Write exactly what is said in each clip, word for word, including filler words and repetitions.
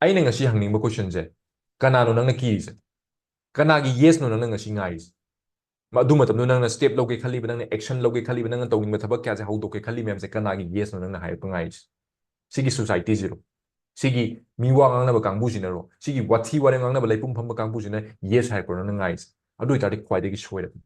ꯑꯩꯅ ꯉꯁꯤ ꯍꯪꯅꯤꯡꯕ questionꯁꯦ, ꯀꯅꯥꯅꯣ ꯅꯪꯅ ꯀꯤꯔꯤꯁꯦ? ꯀꯅꯥꯒꯤ yesꯅꯣ ꯅꯪꯅ ꯉꯁꯤ ꯉꯥꯏꯔꯤꯁꯦ? ꯃ-, ꯑꯗꯨ ꯃꯇꯝꯗꯣ ꯅꯪꯅ step ꯂꯧꯒꯦ ꯈꯜꯂꯤꯕ, ꯅꯪꯅ action ꯂꯧꯒꯦ ꯈꯜꯂꯤꯕ, ꯅꯪꯅ ꯇꯧꯅꯤꯡꯕ ꯊꯕꯛ ꯀꯌꯥꯁꯦ ꯍꯧꯗꯣꯛꯀꯦ ꯈꯜꯂꯤ ꯃꯌꯥꯝꯁꯦ ꯀꯅꯥꯒꯤ yesꯅꯣ ꯅꯪꯅ ꯍꯥꯏꯔꯛꯄ ꯉꯥꯏꯔꯤꯁꯦ? ꯁꯤꯒꯤ societyꯁꯤꯔꯣ? ꯁꯤꯒꯤ ꯃꯤ ꯋꯥ ꯉꯥꯡꯅꯕ ꯀꯥꯡꯕꯨꯁꯤꯅꯔꯣ? ꯁꯤꯒꯤ ꯋꯥꯊꯤ ꯋꯥꯔꯦꯝ ꯉꯥꯡꯅꯕ ꯂꯩꯄꯨꯡ ꯐꯝꯕ ꯀꯥꯡꯕꯨꯁꯤꯅ yes ꯍꯥꯏꯔꯛꯄ꯭ꯔꯣ ꯅꯪꯅ ꯉꯥꯏꯔꯤꯁꯦ? ꯑꯗꯨ ꯑꯣꯏꯇꯥꯔꯗꯤ ꯈ꯭ꯋꯥꯏꯗꯒꯤ ꯁꯣꯏꯔꯕꯅꯤ꯫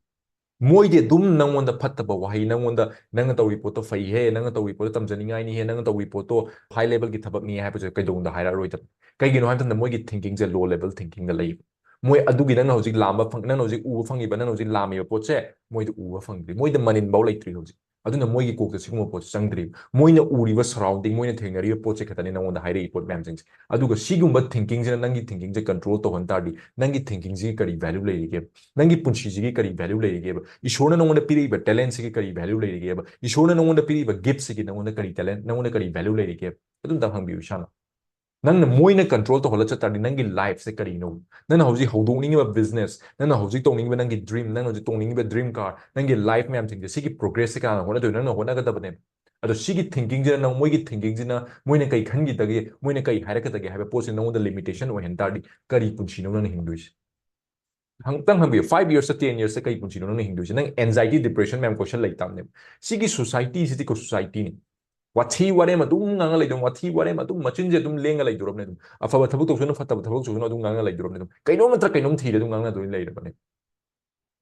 ꯃꯣꯏꯗꯤ ꯑꯗꯨꯝ ꯅꯪꯉꯣꯟꯗ ꯐꯠꯇꯕ ꯋꯥꯍꯩ, ꯅꯪꯉꯣꯟꯗ "ꯅꯪꯅ ꯇꯧꯔꯤ ꯄꯣꯠꯇꯣ ꯐꯩꯍꯦ, ꯅꯪꯅ ꯇꯧꯔꯤ ꯄꯣꯠꯇꯣ ꯇꯝꯖꯅꯤꯡꯉꯥꯏꯅꯤꯍꯦ, ꯅꯪꯅ ꯇꯧꯔꯤ ꯄꯣꯠꯇꯣ high levelꯒꯤ ꯊꯕꯛꯅꯤ" ꯍꯥꯏꯕꯁꯦ ꯀꯩꯗꯧꯅꯨꯡꯗ ꯍꯥꯏꯔꯛꯑꯔꯣꯏꯗꯕ꯫ ꯀꯩꯒꯤꯅꯣ ꯍꯥꯏꯕ ꯃꯇꯝꯗ ꯃꯣꯏꯒꯤ thinkingꯁꯦ low level thinkingꯗ ꯂꯩꯌꯦꯕ꯫ ꯃꯣꯏ ꯑꯗꯨꯒꯤ ꯅꯪꯅ ꯍꯧꯖꯤꯛ ꯂꯥꯝꯕ ꯐꯪ-, ꯅꯪꯅ ꯍꯧꯖꯤꯛ ꯎꯕ ꯐꯪꯉꯤꯕ, ꯅꯪꯅ ꯍꯧꯖꯤꯛ ꯂꯥꯝꯃꯤꯕ ꯄꯣꯠꯁꯦ ꯃꯣꯏꯗ ꯎꯕ ꯐꯪꯗ꯭ꯔꯤ, ꯃꯣꯏꯗ ꯃꯅꯤꯟꯐꯥꯎ ꯂꯩꯇ꯭ꯔꯤ ꯍꯧꯖꯤꯛ꯫ ꯑꯗꯨꯅ ꯃꯣꯏꯒꯤ ꯀꯣꯛꯇ ꯁꯤꯒꯨꯝꯕ ꯄꯣꯠꯁꯦ ꯆꯪꯗ꯭ꯔꯤꯕ꯫ ꯃꯣꯏꯅ ꯎꯔꯤꯕ surrounding, ꯃꯣꯏꯅ ꯊꯦꯡꯅꯔꯤꯕ ꯄꯣꯠꯁꯦ ꯈꯛꯇꯅꯤ ꯅꯪꯉꯣꯟꯗ ꯍꯥꯏꯔꯛꯏ ꯄꯣꯠ ꯃꯌꯥꯝꯁꯤꯡꯁꯦ꯫ ꯑꯗꯨꯒ ꯁꯤꯒꯨꯝꯕ thinkingꯁꯤꯅ ꯅꯪꯒꯤ thinkingꯁꯦ control ꯇꯧꯍꯟ ꯇꯥꯔꯗꯤ, ꯅꯪꯒꯤ thinkingꯁꯤꯒꯤ ꯀꯔꯤ value ꯂꯩꯔꯤꯒꯦ? ꯅꯪꯒꯤ ꯄꯨꯟꯁꯤꯁꯤꯒꯤ ꯀꯔꯤ value ꯂꯩꯔꯤꯒꯦꯕ? ꯏꯁꯣꯔꯅ ꯅꯉꯣꯟꯗ ꯄꯤꯔꯛꯏꯕ talentꯁꯤꯒꯤ ꯀꯔꯤ value ꯂꯩꯔꯤꯒꯦꯕ? ꯏꯁꯣꯔꯅ ꯅꯉꯣꯟꯗ ꯄꯤꯔꯛꯏꯕ giftꯁꯤꯒꯤ ꯅꯉꯣꯟꯗ ꯀꯔꯤ talent, ꯅꯉꯣꯟꯗ ꯀꯔꯤ value ꯂꯩꯔꯤꯒꯦ? ꯑꯗꯨꯝꯇꯪ ꯍꯪꯕꯤꯌꯨ ꯏꯁꯥꯅ꯫ ꯅꯪꯅ ꯃꯣꯏꯅ control ꯇꯧꯍꯜꯂ ꯆꯠ ꯇꯥꯔꯗꯤ ꯅꯪꯒꯤ lifeꯁꯦ ꯀꯔꯤꯅꯣ? ꯅꯪꯅ ꯍꯧꯖꯤꯛ ꯍꯧꯗꯣꯛꯅꯤꯡꯉꯤꯕ business, ꯅꯪꯅ ꯍꯧꯖꯤꯛ ꯇꯧꯅꯤꯡꯉꯤꯕ ꯅꯪꯒꯤ dream, ꯅꯪꯅ ꯍꯧꯖꯤꯛ ꯇꯣꯡꯅꯤꯡꯉꯤꯕ dream car, ꯅꯪꯒꯤ life ꯃꯌꯥꯝꯁꯤꯡꯁꯦ, ꯁꯤꯒꯤ progressꯁꯦ ꯀꯅꯥꯅ ꯍꯣꯠꯅꯗꯣꯏꯅꯣ? ꯅꯪꯅ ꯍꯣꯠꯅꯒꯗꯕꯅꯦ꯫ ꯑꯗꯣ ꯁꯤꯒꯤ thinkingꯁꯤꯅ, ꯅꯪ, ꯃꯣꯏꯒꯤ thinkingꯁꯤꯅ ꯃꯣꯏꯅ ꯀꯩ ꯈꯟꯈꯤꯗꯒꯦ, ꯃꯣꯏꯅ ꯀꯩ ꯍꯥꯏꯔꯛꯀꯗꯒꯦ ꯍꯥꯏꯕ ꯄꯣꯠꯁꯦ ꯅꯉꯣꯟꯗ limitation ꯑꯣꯏꯍꯟ ꯇꯥꯔꯗꯤ ꯀꯔꯤ ꯄꯨꯟꯁꯤꯅꯣ ꯅꯪꯅ ꯍꯤꯡꯗꯣꯏꯁꯦ? ꯑꯃꯨꯛꯇꯪ ꯍꯪꯕꯤꯌꯨ, five yearsꯇ, ten yearsꯇ ꯀꯩ ꯄꯨꯟꯁꯤꯅꯣ ꯅꯪꯅ ꯍꯤꯡꯗꯣꯏꯁꯦ? ꯅꯪ anxiety, depression ꯃꯌꯥꯝ ꯀꯣꯏꯁꯜ ꯂꯩ ꯇꯥꯕꯅꯦꯕ꯫ ꯁꯤꯒꯤ societyꯁꯤꯗꯤꯀꯣ societyꯅꯤ꯫ ꯋꯥꯊꯤ ꯋꯥꯔꯦꯝ ꯑꯗꯨꯝ ꯉꯥꯡꯉ ꯂꯩꯗꯣꯏꯅꯤ, ꯋꯥꯊꯤ ꯋꯥꯔꯦꯝ ꯑꯗꯨꯝ ꯃꯆꯤꯟꯁꯦ ꯑꯗꯨꯝ ꯂꯦꯡꯉ ꯂꯩꯗꯣꯔꯕꯅꯦ ꯑꯗꯨꯝ꯫ ꯑꯐꯕ ꯊꯕꯛ ꯇꯧꯁꯅꯨ, ꯐꯠꯇꯕ ꯊꯕꯛ ꯇꯧꯁꯅꯨ, ꯑꯗꯨꯝ ꯉꯥꯡꯉ ꯂꯩꯗꯣꯔꯕꯅꯦ ꯑꯗꯨꯝ꯫ ꯀꯩꯅꯣꯝ ꯅꯠꯇ꯭ꯔ ꯀꯩꯅꯣꯝ ꯊꯤꯔ ꯑꯗꯨꯝ ꯉꯥꯡꯅꯗꯣꯏ ꯂꯩꯔꯕꯅꯦ꯫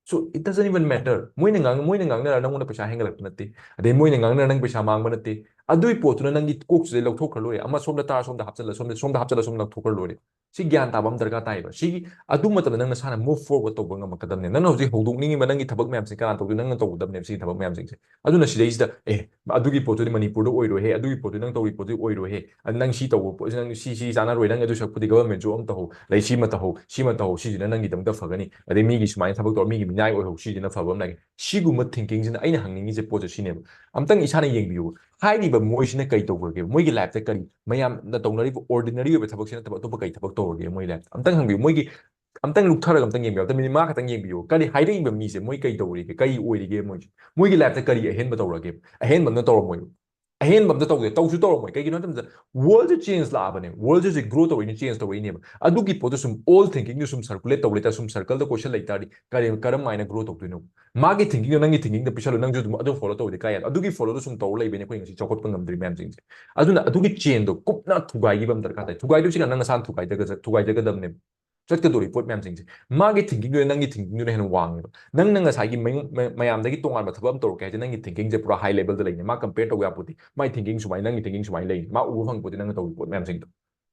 So it doesn't even matter. ꯃꯣꯏꯅ ꯉꯥꯡ-, ꯃꯣꯏꯅ ꯉꯥꯡꯅꯔ ꯅꯪꯉꯣꯟꯗ ꯄꯩꯁꯥ ꯍꯦꯟꯒꯠꯂꯛꯄ ꯅꯠꯇꯦ, ꯑꯗꯩ ꯃꯣꯏꯅ ꯉꯥꯡꯅꯔ ꯅꯪ ꯄꯩꯁꯥ ꯃꯥꯡꯕ ꯅꯠꯇꯦ꯫ ꯑꯗꯨꯏ ꯄꯣꯠꯇꯨꯅ ꯅꯪꯒꯤ ꯀꯣꯛꯁꯤꯗ ꯂꯧꯊꯣꯛꯈ꯭ꯔ ꯂꯣꯏꯔꯦ꯫ ꯑꯃ ꯁꯣꯝꯗ ꯇꯥꯔ ꯁꯣꯝꯗ ꯍꯥꯞꯆꯜꯂ, ꯁꯣꯝꯗ, ꯁꯣꯝꯗ ꯍꯥꯞꯆꯜꯂ ꯁꯣꯝꯗ ꯂꯧꯊꯣꯛꯈ꯭ꯔ ꯂꯣꯏꯔꯦ꯫ ꯁꯤ ꯒ꯭ꯌꯥꯟ ꯇꯥꯕ ꯑꯃ ꯗꯔꯀꯥꯔ ꯇꯥꯏꯌꯦꯕ꯫ ꯁꯤꯒꯤ, ꯑꯗꯨ ꯃꯇꯝꯗ ꯅꯪ ꯅꯁꯥꯅ move forward ꯇꯧꯕ ꯉꯝꯃꯛꯀꯗꯕꯅꯦ꯫ ꯅꯪꯅ ꯍꯧꯖꯤꯛ ꯍꯧꯗꯣꯛꯅꯤꯡꯉꯤꯕ ꯅꯪꯒꯤ ꯊꯕꯛ ꯃꯌꯥꯝꯁꯦ ꯀꯅꯥꯅ ꯇꯧꯗꯣꯏ? ꯅꯪꯅ ꯇꯧꯒꯗꯕꯅꯦꯕ ꯁꯤꯒꯤ ꯊꯕꯛ ꯃꯌꯥꯝꯁꯤꯡꯁꯦ꯫ ꯑꯗꯨꯅ ꯁꯤꯗꯩꯁꯤꯗ, "ꯑꯦ, ꯑꯗꯨꯒꯤ ꯄꯣꯠꯇꯨꯗꯤ ꯃꯅꯤꯄꯨꯔꯗ ꯑꯣꯏꯔꯣꯏꯍꯦ, ꯑꯗꯨꯒꯤ ꯄꯣꯠꯇꯨꯗꯤ ꯅꯪ ꯇꯧꯔꯤ ꯄꯣꯠꯇꯨꯗꯤ ꯑꯣꯏꯔꯣꯏꯍꯦ, ꯑꯗꯨ ꯅꯪ ꯁꯤ ꯇꯧꯕ ꯄꯣꯠꯁꯤ, ꯅꯪ ꯁꯤ, ꯁꯤ ꯆꯥꯟꯅꯔꯣꯏ, ꯅꯪ ꯑꯗꯨ ꯁꯛꯄꯨꯗꯤ government job ꯑꯃ ꯇꯧꯍꯧ, ꯑꯗꯩ ꯁꯤꯃ ꯇꯧꯍꯧ, ꯁꯤꯃ ꯇꯧꯍꯧ, ꯁꯤꯁꯤꯅ ꯅꯪꯒꯤꯗꯃꯛꯇ ꯐꯒꯅꯤ, ꯑꯗꯩ ꯃꯤꯒꯤ ꯁꯨꯃꯥꯏꯅ ꯊꯕꯛ ꯇꯧꯔ ꯃꯤꯒꯤ ꯃꯤꯅꯥꯏ ꯑꯣꯏꯍꯧ, ꯁꯤꯁꯤꯅ ꯐꯕ ꯑꯃ ꯂꯩ"꯫ ꯁꯤꯒꯨꯝꯕ thinkingꯁꯤꯅ ꯑꯩꯅ ꯍꯪꯅꯤꯡꯉꯤꯁꯦ ꯄꯣꯠꯁꯦ ꯁꯤꯅꯦꯕ꯫ ꯑꯝꯇꯪ ꯏꯁꯥꯅ ꯌꯦꯡꯕꯤꯌꯨ꯫ ꯍꯥꯏꯔꯤꯕ ꯃꯣꯏꯁꯤꯅ ꯀꯩ ꯇꯧꯈ꯭ꯔꯒꯦ? ꯃꯣꯏꯒꯤ lifeꯇ ꯀꯔꯤ? ꯃꯌꯥꯝꯅ ꯇꯧꯅꯔꯤꯕ ordinary ꯑꯣꯏꯕ ꯊꯕꯛꯁꯤ ꯅꯠꯇꯕ ꯑꯇꯣꯞꯄ ꯀꯩ ꯊꯕꯛ ꯇꯧꯔꯒꯦ ꯃꯣꯏ lifeꯇ? ꯑꯝꯇꯪ ꯍꯪꯕꯤꯌꯨ꯫ ꯃꯣꯏꯒꯤ, ꯑꯝꯇꯪ ꯂꯨꯞꯊꯔꯒ ꯑꯝꯇꯪ ꯌꯦꯡꯕꯤꯌꯨ꯫ ꯑꯝꯇꯪ minute ꯃꯉꯥ ꯈꯛꯇꯪ ꯌꯦꯡꯕꯤꯌꯨ꯫ ꯀꯔꯤ ꯍꯥꯏꯔꯛꯏꯕ ꯃꯤꯁꯦ? ꯃꯣꯏ ꯀꯩ ꯇꯧꯔꯤꯒꯦ? ꯀꯔꯤ ꯑꯣꯏꯔꯤꯒꯦ ꯃꯣꯏꯁꯦ? ꯃꯣꯏꯒꯤ lifeꯇ ꯀꯔꯤ ꯑꯍꯦꯟꯕ ꯇꯧꯔꯒꯦ? ꯑꯍꯦꯟꯕ ꯑꯝꯇ ꯇꯧꯔꯝꯃꯣꯏꯕ꯫ ꯑꯍꯦꯟꯕ ꯑꯝꯇ ꯇꯧꯗꯦ, ꯇꯧꯁꯨ ꯇꯧꯔꯝꯃꯣꯏ꯫ ꯀꯩꯒꯤꯅꯣ ꯍꯥꯏꯕ ꯃꯇꯝꯗ world ꯁꯦ change ꯂꯥꯛꯑꯕꯅꯦ, world ꯁꯦ ꯍꯧꯖꯤꯛ grow ꯇꯧꯔꯛꯏꯅꯦ, change ꯇꯧꯔꯛꯏꯅꯦꯕ꯫ ꯑꯗꯨꯒꯤ ꯄꯣꯠꯇꯣ ꯁꯨꯝ old thinking ꯗꯨ ꯁꯨꯝ circulate ꯇꯧ ꯂꯩꯇꯥꯔꯗꯤ, ꯁꯨꯝ circle ꯗ ꯀꯣꯏꯁꯟ ꯂꯩꯇꯥꯔꯗꯤ ꯀꯔꯤ, ꯀꯔꯝ ꯍꯥꯏꯅ grow ꯇꯧꯗꯣꯏꯅꯣ? ꯃꯥꯒꯤ thinking ꯗꯣ ꯅꯪꯒꯤ thinking ꯗ ꯄꯤꯁꯜꯂꯣ, ꯅꯪꯁꯨ ꯑꯗꯨꯝ ꯑꯗꯨ follow ꯇꯧꯔꯗꯤ ꯀꯥꯏ ꯌꯥꯗꯣ? ꯑꯗꯨꯒꯤ follow ꯗꯣ ꯁꯨꯝ ꯇꯧꯔ ꯂꯩꯕꯩꯅꯦ ꯑꯩꯈꯣꯏ ꯉꯁꯤ ꯆꯥꯎꯈꯠꯄ ꯉꯝꯗ꯭ꯔꯤ ꯃꯌꯥꯝꯁꯤꯡꯁꯦ꯫ ꯑꯗꯨꯅ ꯑꯗꯨꯒꯤ chain ꯗꯣ ꯀꯨꯞꯅ ꯊꯨꯒꯥꯏꯈꯤꯕ ꯑꯃ ꯗꯔꯀꯥꯔ ꯇꯥꯏ꯫ ꯊꯨꯒꯥꯏꯗꯣꯏꯁꯤꯅ ꯅꯪ ꯅꯁꯥꯅ ꯊꯨꯒꯥꯏꯖꯒ-, ꯊꯨꯒꯥꯏꯖꯒꯗꯕꯅꯦꯕ꯫ ꯆꯠꯀꯗꯧꯔꯤ ꯄꯣꯠ ꯃꯌꯥꯝꯁꯤꯡꯁꯦ, ꯃꯥꯒꯤ thinking ꯗꯨꯅ ꯅꯪꯒꯤ thinking ꯗꯨꯅ ꯍꯦꯟꯅ ꯋꯥꯡꯉꯦꯕ꯫ ꯅꯪꯅ ꯉꯁꯥꯏꯒꯤ ꯃꯌꯨꯝ-, ꯃ-, ꯃꯌꯥꯝꯗꯒꯤ ꯇꯣꯉꯥꯟꯕ ꯊꯕꯛ ꯑꯃ ꯇꯧꯔꯛꯀꯦ ꯍꯥꯏꯁꯦ, ꯅꯪꯒꯤ thinking ꯁꯦ ꯄꯨꯔꯥ high level ꯗ ꯂꯩꯅꯦ꯫ ꯃꯥ compare ꯇꯧꯕ ꯌꯥꯄꯣꯠꯇꯦ꯫ ꯃꯥꯏ thinking ꯁꯨꯃꯥꯏꯅ, ꯅꯪꯒꯤ thinking ꯁꯨꯃꯥꯏꯅ ꯂꯩꯅꯤ꯫ ꯃꯥ ꯎꯕ ꯐꯪꯄꯣꯠꯇꯦ ꯅꯪꯅ ꯇꯧꯔꯤ ꯄꯣꯠ ꯃꯌꯥꯝꯁꯤꯡꯗꯣ꯫